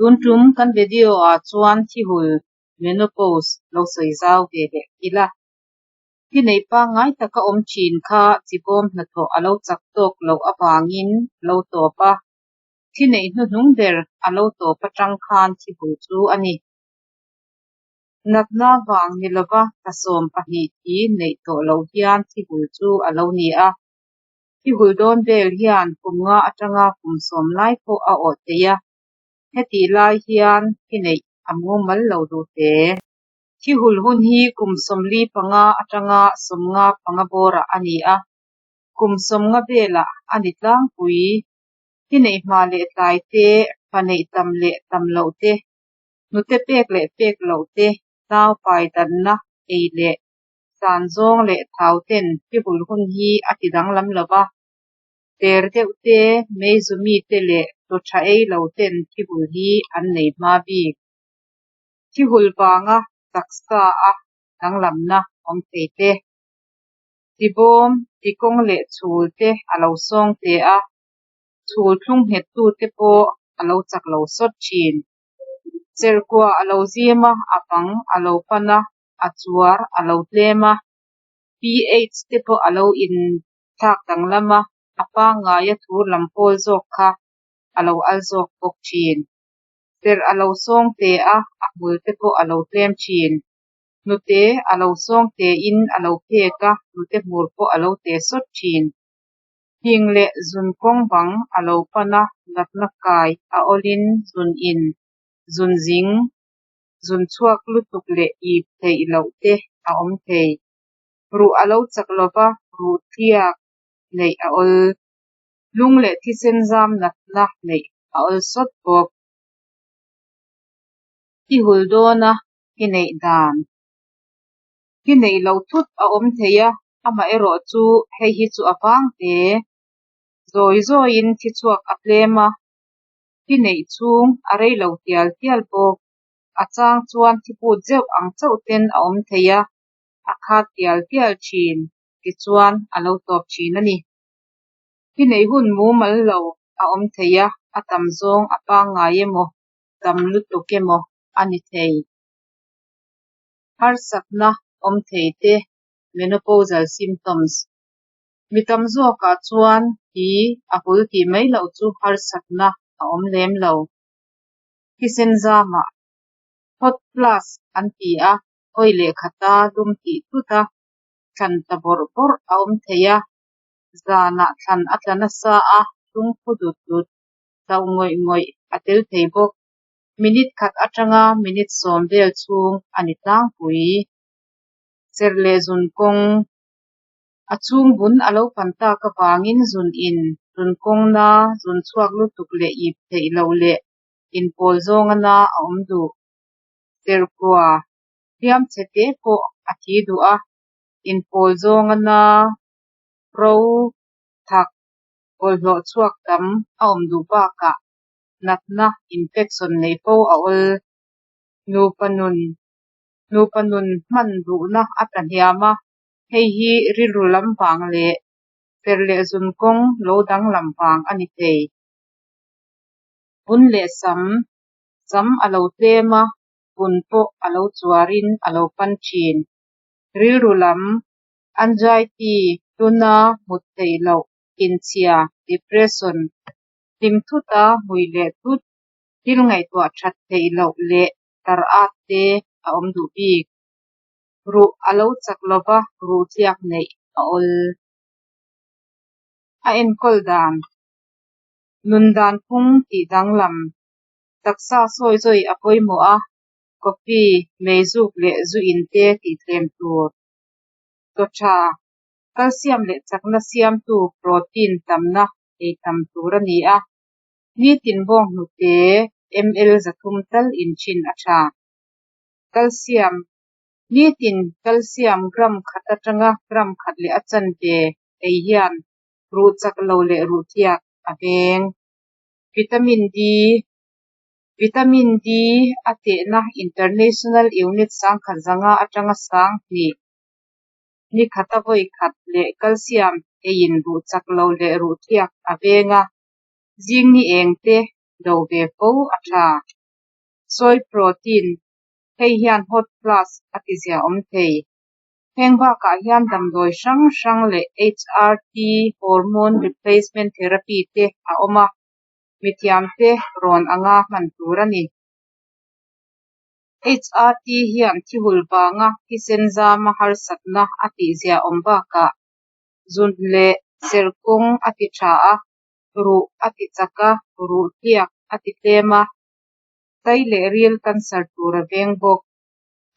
Tun tum kan video ah chuan thihul menopause lo sawi zau ve leh ila. Thi neih pangngai taka awm thin kha chibawm hnathawh a lo chak tawk loh avangin a lo tawp a, thi neih hnuhnung ber a lo tawp atang khan thihul chu a ni. Natna vang ni lova thla 12 thi neih tawh loh hian thihul chu a lo ni a. Thihul dawn vel hian kum nga atanga kum 10 lai pawh a awh thei a, hetih lai hian thi neih a mumal lo duh hle. Thihul hun hi kum 45 atanga 55 bawrah a ni a, kum 50 velah a ni tlangpui. Thi neih hma leh tlai te, fa neih tam leh tam loh te, hnute pek leh pek loh te, nau pai danna ei leh san zawng leh thau ten thihul hun hi a ti danglam lo va. Ter deuh te, meizu mi te leh chaw tha ei lo ten thihul hi an nei hma bik. Thihul vanga taksa a danglamna awm thei te. Tibawm, tikawng leh chhul te a lo sawng te a, chhul thlung nghet tu te pawh a lo chak lo sawt thin. Cherkua a lo zim a, a bang a lo pan a, a chuar a lo tlem a, pH te pawh a lo inthlak danglam a, a pangngaia thur lam pawl zawk kha a lo al zawk bawk thin. Serh a lo sawng te a, a hmul te pawh a lo tlem thin. Hnute a lo sawng tein a lo phek a, hnute hmur pawh a lo te sawt thin. Hing leh zun kawng bang a lo pan a, natna kai a awlin zun in, zun zing, zun chhuak lutuk leh ip theih loh te a awm thei. Ruh a lo chak lova, ruh tliak neih a awl. Lung leh thisen zam natna neih a awl sawt bawk. Thihul dawna thi neih dan. Thi neih loh thut a awm thei a, amaherawh chu hei hi chu a vang hle. Zawi zawiin thi chhuak a tlem a, thi neih chhung a rei lo tial tial bawk. A chang chuan thi put zeuh ang chauh ten a awm thei a, a khat tial tial thin, tichuan a lo tawp thin a ni. Thi neih hun mumal lo a awm thei a, a tam zawng a pangngai emaw, tam lutuk emaw a ni thei. Harsatna awm thei te, menopausal symptoms. Mi tam zawkah chuan thi a hul tih mai loh chu harsatna a awm lem lo. Thisen zamah hot flash an ti a, hawi leh khata lum tih thut a, thlan tla bawrh bawrh a awm thei a, zanah thlan a tla nasa a, lungphu dut dut, hlauh ngawih ngawih a tel thei bawk. Minute khat atanga minute 10 vel chhung a ni tlangpui. Serh leh zun kawng. A chhung vun a lo pan tak avangin zun in, zun kawng na, zun chhuak lutuk leh ip theih loh leh inpawl zawnga na a awm duh. Serhkua, hliam chhe te pawh a thi duh a, inpawl zawnga na, ro, thak, bawlhhlawh chhuak tam a awm duh bakah natna infection neih fo a awl. Nupa nun, Nupa nun hman duhna a tlahniam a, hei hi rilru lam vang leh serh leh zun kawng lo danglam vang a ni thei. Vun leh sam, Sam a lo tlem a, vun pawh a lo chuarin a lo pan thin. Rilru lam, anxiety, tuna hmut theih loh, thinchhia, depression, hlim thuta hmui leh thut, thil ngaihtuah that theih loh leh tar at te a awm duh bik. Ruh a lo chak lova, ruh tliak neih a awl. A enkawl dan. Nun dan phung tih danglam. Taksa sawi zawi a pawimawh a, coffee, meizuk leh zu in te tih tlem tur. Chaw tha, calcium leh chakna siamtu protein tamna ei tam tur a ni a, nitin bawnghnute ml 300 tal in thin a tha. Calcium, Nitin calcium gram khat atanga gram khat leh a chanve ei hian ruh chak lo leh ruh tliak a veng. Vitamin D, Vitamin D a tehna International Unit 1500 atanga 2000, ni khata vawi khat leh calcium eiin ruh chak lo leh ruh tliak a veng a, zing ni eng te do ve fo a tha. Soy protein, Hei hian hot flash a tiziaawm thei. Heng bakah hian damdawi hrang hrang leh HRT, Hormone Replacement Therapy, te a awm a, mithiamte rawn anga hman tur a ni. HRT hian thihul vanga thisen zama harsatna a tihziaawm bakah zun leh serkawng a ti tha a, ruh a ti chak a, ruh tliak a ti tlem a, tai leh ril cancer tur a veng bawk.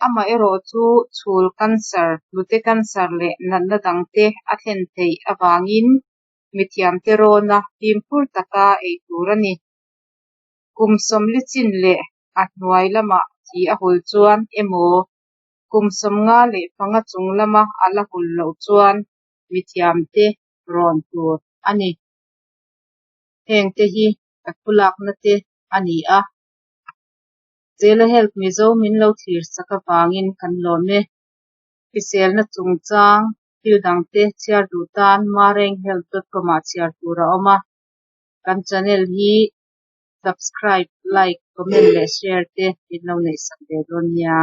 Amaherawhchu chhul cancer, hnute cancer leh natna dangte a thlen theih avangin mithiamte rawna fimkhur taka ei tur a ni. Kum sawmli chin leh a hnuai lama thi a hul chuan emaw, kum 55 chung lama a la hul loh chuan mithiamte rawn tur a ni. Hengte hi ka thulakna te a ni a. Zela Health Mizo min lo thlir sak avangin kan lawm e. Hriselna chungchang thil dangte chhiar duh tan marenghealth dot com ah chhiar tur a awm a. Kan channel hi subscribe, like, comment leh share te min lo neihsak ve dawn nia.